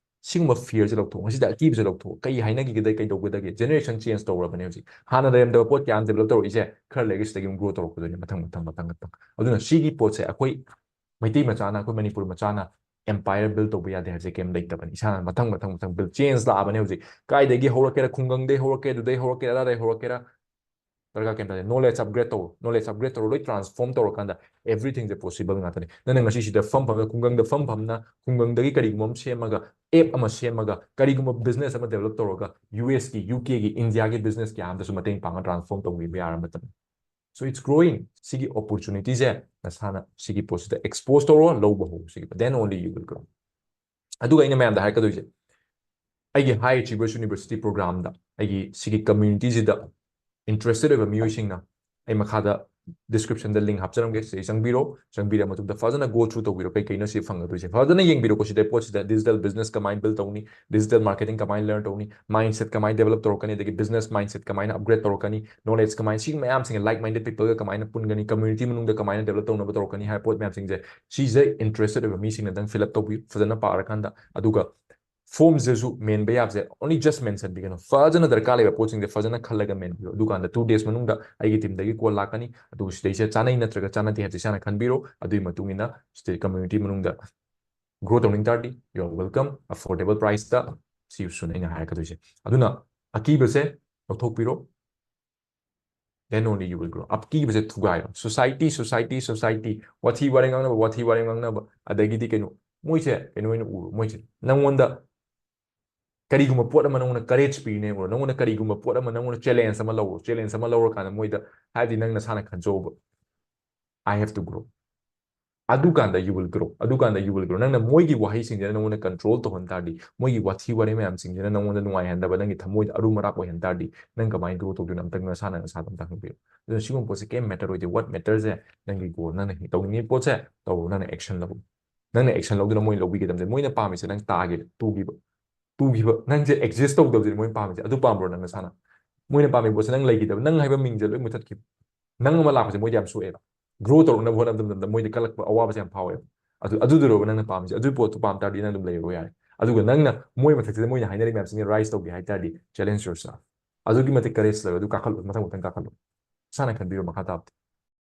ꯁꯤꯒꯨꯝꯕ fearꯁꯦ ꯂꯧꯊꯣꯛꯑꯣ, ꯉꯁꯤꯗ ꯑꯀꯤꯕꯁꯦ ꯂꯧꯊꯣꯛꯑꯣ꯫ ꯀꯩ ꯍꯥꯏꯅꯈꯤꯒꯗꯒꯦ, ꯀꯩꯗꯧꯒꯗꯒꯦ? Generation change ꯇꯧꯔꯕꯅꯦ ꯍꯧꯖꯤꯛ꯫ ꯍꯥꯟꯅ ꯂꯩꯔꯝꯗꯕ ꯄꯣꯠ ꯀꯌꯥ ꯑꯃ develop ꯇꯧꯔꯛꯏꯁꯦ, ꯈꯔ ꯂꯩꯔꯒ ꯁꯤꯗꯒꯤ ꯑꯃꯨꯛ grow ꯇꯧꯔꯛꯀꯗꯣꯏꯅꯦ, ꯃꯊꯪ ꯃꯊꯪ ꯃꯊꯪ ꯃꯊꯪ꯫ ꯑꯗꯨꯅ ꯁꯤꯒꯤ ꯄꯣꯠꯁꯦ ꯑꯩꯈꯣꯏ ꯃꯩꯇꯩ ꯃꯆꯥꯅ, ꯑꯩꯈꯣꯏ ꯃꯅꯤꯄꯨꯔ ꯃꯆꯥꯅ empire build ꯇꯧꯕ ꯌꯥꯗꯦ ꯍꯥꯏꯕꯁꯦ ꯀꯩꯝ ꯂꯩꯇꯕꯅꯤ꯫ ꯏꯁꯥꯅ ꯃꯊꯪ ꯃꯊꯪ ꯃꯊꯪ build, change ꯂꯥꯛꯑꯕꯅꯦ ꯍꯧꯖꯤꯛ꯫ ꯀꯥꯏꯗꯒꯤ ꯍꯧꯔꯛꯀꯦꯔꯥ, ꯈꯨꯡꯒꯪꯗꯩ ꯍꯧꯔꯛꯀꯦ, ꯑꯗꯨꯗꯩ ꯍꯧꯔꯛꯀꯦ, ꯑꯗꯥꯗꯩ ꯍꯧꯔꯛꯀꯦꯔꯥ, ꯗꯔꯀꯥꯔ ꯀꯩꯝ ꯇꯥꯗꯦ꯫ Knowledge upgrade ꯇꯧꯔꯣ, knowledge upgrade ꯇꯧꯔꯣ, ꯂꯣꯏ transform ꯇꯧꯔꯀꯥꯟꯗ everythingꯁꯦ possible ꯉꯥꯛꯇꯅꯤ꯫ ꯅꯪꯅ ꯉꯁꯤ ꯁꯤꯗ ꯐꯝ ꯐꯝꯅ, ꯈꯨꯡꯒꯪꯗ ꯐꯝ ꯐꯝꯅ, ꯈꯨꯡꯒꯪꯗꯒꯤ ꯀꯔꯤꯒꯨꯝꯕ ꯑꯃ ꯁꯦꯝꯃꯒ, app ꯑꯃ ꯁꯦꯝꯃꯒ, ꯀꯔꯤꯒꯨꯝꯕ business ꯑꯃ develop ꯇꯧꯔꯒ, USꯀꯤ, UKꯒꯤ, Indiaꯒꯤ business ꯀꯌꯥ ꯑꯃꯗꯁꯨ ꯃꯇꯦꯡ ꯄꯥꯡꯉ transform ꯇꯧꯕꯤꯕ ꯌꯥꯔ ꯃꯇꯝꯅꯤ꯫ So it's growing꯫ ꯁꯤꯒꯤ opportunityꯁꯦ ꯅꯁꯥꯅ ꯁꯤꯒꯤ ꯄꯣꯠꯁꯤꯗ expose ꯇꯧꯔꯣ, ꯂꯧꯕ ꯍꯧꯔꯣ ꯁꯤꯒꯤ, then only you will grow꯫ ꯑꯗꯨꯒ ꯑꯩꯅ ꯃꯌꯥꯝꯗ ꯍꯥꯏꯔꯛꯀꯗꯣꯏꯁꯦ, ꯑꯩꯒꯤ High Achievers University programꯗ ꯑꯩꯒꯤ ꯁꯤꯒꯤ communityꯁꯤꯗ interested ꯑꯣꯏꯕ ꯃꯤꯑꯣꯏꯁꯤꯡꯅ, ꯑꯩ ꯃꯈꯥꯗ descriptionꯗ link ꯍꯥꯞꯆꯔꯝꯒꯦ, ꯁꯤꯗꯩ ꯆꯪꯕꯤꯔꯣ꯫ ꯆꯪꯕꯤꯔ ꯃꯇꯨꯡꯗ ꯐꯖꯅ go through ꯇꯧꯕꯤꯔꯣ, ꯀꯩ ꯀꯩꯅꯣ ꯁꯤ ꯐꯪꯒꯗꯣꯏꯁꯦ꯫ ꯐꯖꯅ ꯌꯦꯡꯕꯤꯔꯣꯀꯣ ꯁꯤꯗ ꯄꯣꯠꯁꯤꯗ, digital business ꯀꯃꯥꯏꯅ build ꯇꯧꯅꯤ, digital marketing ꯀꯃꯥꯏꯅ learn ꯇꯧꯅꯤ, mindset ꯀꯃꯥꯏꯅ develop ꯇꯧꯔꯛꯀꯅꯤ, ꯑꯗꯒꯤ business mindset ꯀꯃꯥꯏꯅ upgrade ꯇꯧꯔꯛꯀꯅꯤ, knowledge ꯀꯃꯥꯏꯅ, ꯁꯤ ꯃꯌꯥꯝꯁꯤꯡ, like minded peopleꯒ ꯀꯃꯥꯏꯅ ꯄꯨꯟꯒꯅꯤ, community ꯃꯅꯨꯡꯗ ꯀꯃꯥꯏꯅ develop ꯇꯧꯅꯕ ꯇꯧꯔꯛꯀꯅꯤ ꯍꯥꯏꯕ ꯄꯣꯠ ꯃꯌꯥꯝꯁꯤꯡꯁꯦ, ꯁꯤꯁꯦ interested ꯑꯣꯏꯕ ꯃꯤꯁꯤꯡꯅ ꯑꯗꯨꯝ fill up ꯇꯧꯕꯤꯌꯨ ꯐꯖꯅ ꯄꯥꯔꯀꯥꯟꯗ꯫ ꯑꯗꯨꯒ formꯁꯤꯁꯨ ꯃꯦꯟꯕ ꯌꯥꯕꯁꯦ only just mention ꯕꯤꯒꯅꯨ, ꯐꯖꯅ ꯗꯔꯀꯥꯔ ꯂꯩꯕ ꯄꯣꯠꯁꯤꯡꯁꯦ ꯐꯖꯅ ꯈꯜꯂꯒ ꯃꯦꯟꯕꯤꯌꯨ꯫ ꯑꯗꯨꯀꯥꯟꯗ two days ꯃꯅꯨꯡꯗ ꯑꯩꯒꯤ teamꯗꯒꯤ call ꯂꯥꯛꯀꯅꯤ, ꯑꯗꯨꯒ ꯁꯤꯗꯩꯁꯤꯗ ꯆꯥꯅꯩ ꯅꯠꯇ꯭ꯔꯒ ꯆꯥꯅꯗꯦ ꯍꯥꯏꯕꯁꯦ ꯏꯁꯥꯅ ꯈꯟꯕꯤꯔꯣ꯫ ꯑꯗꯨꯒꯤ ꯃꯇꯨꯡ ꯏꯟꯅ ꯁꯤꯗꯩ community ꯃꯅꯨꯡꯗ grow ꯇꯧꯅꯤꯡ ꯇꯥꯔꯗꯤ, you are welcome, affordable priceꯇ see you soon ꯑꯩꯅ ꯍꯥꯏꯔꯛꯀꯗꯣꯏꯁꯦ꯫ ꯑꯗꯨꯅ ꯑꯀꯤꯕꯁꯦ ꯂꯧꯊꯣꯛꯄꯤꯔꯣ, then only you will grow꯫ ꯑꯀꯤꯕꯁꯦ ꯊꯨꯒꯥꯏꯔꯣ꯫ Society, society, society, ꯋꯥꯊꯤ ꯋꯥꯔꯦꯡ ꯉꯥꯡꯅꯕ, ꯋꯥꯊꯤ ꯋꯥꯔꯦꯡ ꯉꯥꯡꯅꯕ, ꯑꯗꯒꯤꯗꯤ ꯀꯩꯅꯣ, ꯃꯣꯏꯁꯦ ꯀꯩꯅꯣ ꯑꯣꯏꯅ ꯎꯔꯣ, ꯃꯣꯏꯁꯦ ꯅꯪꯉꯣꯟꯗ ꯀꯔꯤꯒꯨꯝꯕ ꯄꯣꯠ ꯑꯃ ꯅꯪꯉꯣꯟꯗ courage ꯄꯤꯅꯦ ꯎꯔꯣ, ꯅꯪꯉꯣꯟꯗ ꯀꯔꯤꯒꯨꯝꯕ ꯄꯣꯠ ꯑꯃ, ꯅꯪꯉꯣꯟꯗ challenge ꯑꯃ ꯂꯧꯔꯣ, challenge ꯑꯃ ꯂꯧꯔꯀꯥꯟꯗ ꯃꯣꯏꯗ, ꯍꯥꯏꯕꯗꯤ ꯅꯪ ꯅꯁꯥꯅ ꯈꯟꯖꯧꯕ, "I have to grow"꯫ ꯑꯗꯨꯀꯥꯟꯗ you will grow, ꯑꯗꯨꯀꯥꯟꯗ you will grow꯫ ꯅꯪꯅ ꯃꯣꯏꯒꯤ ꯋꯥꯍꯩꯁꯤꯡꯁꯤꯅ ꯅꯪꯉꯣꯟꯗ control ꯇꯧꯍꯟ ꯇꯥꯔꯗꯤ, ꯃꯣꯏꯒꯤ ꯋꯥꯊꯤ ꯋꯥꯔꯦꯡ ꯃꯌꯥꯝꯁꯤꯡꯁꯤꯅ ꯅꯪꯉꯣꯟꯗ ꯅꯨꯡꯉꯥꯏꯍꯟꯗꯕ, ꯅꯪꯒꯤ ꯊꯃꯣꯏꯗ ꯑꯔꯨꯝ ꯑꯔꯥꯛ ꯑꯣꯏꯍꯟ ꯇꯥꯔꯗꯤ, ꯅꯪ ꯀꯃꯥꯏꯅ grow ꯇꯧꯗꯣꯏꯅꯣ? ꯑꯝꯇꯪ ꯅꯁꯥꯅ ꯅꯁꯥꯗ ꯑꯝꯇ ꯍꯪꯕꯤꯌꯨ꯫ ꯑꯗꯨꯅ ꯁꯤꯒꯨꯝꯕ ꯄꯣꯠꯁꯦ ꯀꯩꯝ matter ꯑꯣꯏꯗꯦ꯫ What matterꯁꯦ ꯅꯪꯒꯤ goal, ꯅꯪꯅ ꯇꯧꯅꯤꯡꯉꯤ ꯄꯣꯠꯁꯦ ꯇꯧꯔꯣ, ꯅꯪꯅ action ꯂꯧ꯫ ꯅꯪꯅ action ꯂꯧꯗꯨꯅ ꯃꯣꯏ ꯂꯧꯕꯤꯒꯗꯕꯅꯦ꯫ ꯃꯣꯏꯅ ꯄꯥꯝꯃꯤꯁꯦ ꯅꯪ ꯇꯥꯒꯦ, ꯇꯨꯈꯤꯕ, ꯇꯨꯈꯤꯕ, ꯅꯪꯁꯦ exist ꯇꯧꯗꯕꯁꯤꯅꯦ ꯃꯣꯏꯅ ꯄꯥꯝꯃꯤꯁꯦ꯫ ꯑꯗꯨ ꯄꯥꯝꯕ꯭ꯔꯣ ꯅꯪ ꯅꯁꯥꯅ? ꯃꯣꯏꯅ ꯄꯥꯝꯃꯤ ꯄꯣꯠꯁꯦ ꯅꯪ ꯂꯩꯈꯤꯗꯕ, ꯅꯪ ꯍꯥꯏꯕ ꯃꯤꯡꯁꯦ ꯂꯣꯏ ꯃꯨꯊꯠꯈꯤꯕ꯫ ꯅꯪ ꯑꯃ ꯂꯥꯛꯄꯁꯦ ꯃꯣꯏꯗ ꯌꯥꯝ ꯁꯣꯛꯑꯦꯕ꯫ Grow ꯇꯧꯔꯛꯅꯕ ꯍꯣꯠꯅꯕ ꯃꯇꯝꯗ ꯃꯣꯏꯗ ꯀꯜꯂꯛꯄ, ꯑꯋꯥꯕꯁꯦ ꯌꯥꯝ ꯐꯥꯎꯋꯦꯕ꯫ ꯑꯗꯨ, ꯑꯗꯨꯗꯨꯔꯣꯕ ꯅꯪꯅ ꯄꯥꯝꯃꯤꯁꯦ? ꯑꯗꯨꯒꯤ ꯄꯣꯠꯇꯨ ꯄꯥꯝ ꯇꯥꯔꯗꯤ ꯅꯪ ꯑꯗꯨꯝ ꯂꯩꯔꯣ ꯌꯥꯔꯦ꯫ ꯑꯗꯨꯒ ꯅꯪꯅ ꯃꯣꯏ ꯃꯊꯛꯁꯤꯗ ꯃꯣꯏꯅ ꯍꯥꯏꯅꯔꯤ ꯃꯌꯥꯝꯁꯤꯡꯁꯦ rise ꯇꯧꯒꯦ ꯍꯥꯏ ꯇꯥꯔꯗꯤ challenge yourself. ꯑꯗꯨꯒꯤ ꯃꯇꯤꯛ courage ꯂꯩꯌꯣ, ꯑꯗꯨ ꯀꯥꯈꯠꯂꯣ, ꯃꯊꯪ ꯃꯊꯪ ꯀꯥꯈꯠꯂꯣ꯫ ꯏꯁꯥꯅ ꯈꯟꯕꯤꯔꯣ ꯃꯈꯥ ꯇꯥꯕꯗꯤ꯫